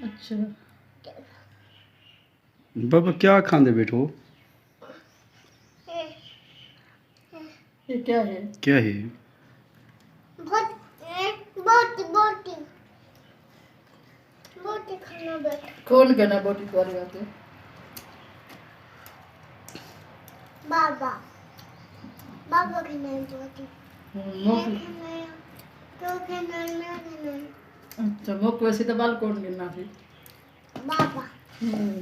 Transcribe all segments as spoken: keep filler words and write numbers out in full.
اچھا۔ بابا، کیا کھاندے بیٹھو؟ یہ کیا ہے؟ کیا ہے؟ بہت، بہت، بہت، بہت کھانا بیٹھا۔ کون کہنا بہت کھانے آتے؟ بابا۔ بابا کہنا بہت۔ ہوں، میں موقع۔ کہنا، تو کہنا، میں کہنا۔ اچھا، موقع ویسے تو بال کون کہنا سی؟ بابا۔ ہوں۔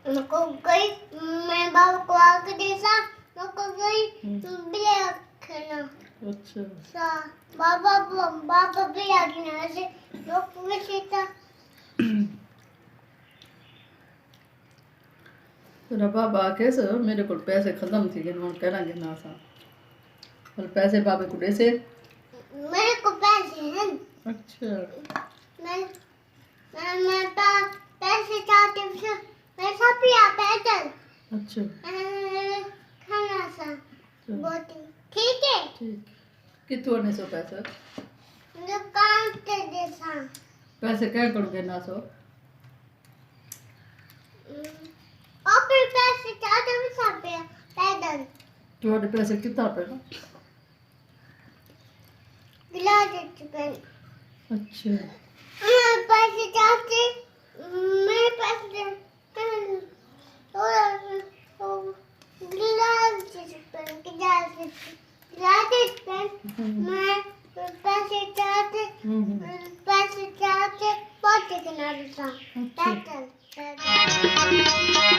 میں کو گئی، میں بابا کو آ کے دیسا، میں کو گئی، ہوں۔ بلیاں کھیلنا۔ اچھا۔ سا، بابا، بابا بلیاں کھیلنا، ایسے لوگ میں سیتا۔ تیرا بابا آکھے سو، میرے کول پیسے ختم تھی ڳئے، ہݨ کیڑھا گھناں ساں؟ پر پیسے بابے کوں ݙیسے؟ میرے کو پیسے ہیں۔ اچھا۔ میں میں، میں پا-، پیسے چاہتے ہیں، میں سب پیا پیدل۔ اچھا۔ میں کھانا سا، اچھا۔ بوٹی۔ ٹھیک ہے؟ ٹھیک۔ کتھوں آنے سو پیسے؟ دکان تے دیساں۔ پیسے کہیں کولوں گھناں سو؟ ہم، اپنے پیسے چاہتے ہیں، سب پیا پیدل۔ تہاݙے پیسے کتھاں پئے نا؟ گلاس وچ پئن۔ اچھا۔ میرے پیسے چاہتے، میرے پیسے چاہتے، گلاس وچ پئن، گلاس وچ، گلاس وچ پئن۔ ہوں۔ میں پیسے چاہتے، ہوں، ہوں۔ پیسے چاہتے، پوتے کنارے سا۔ اچھا۔ پیدل۔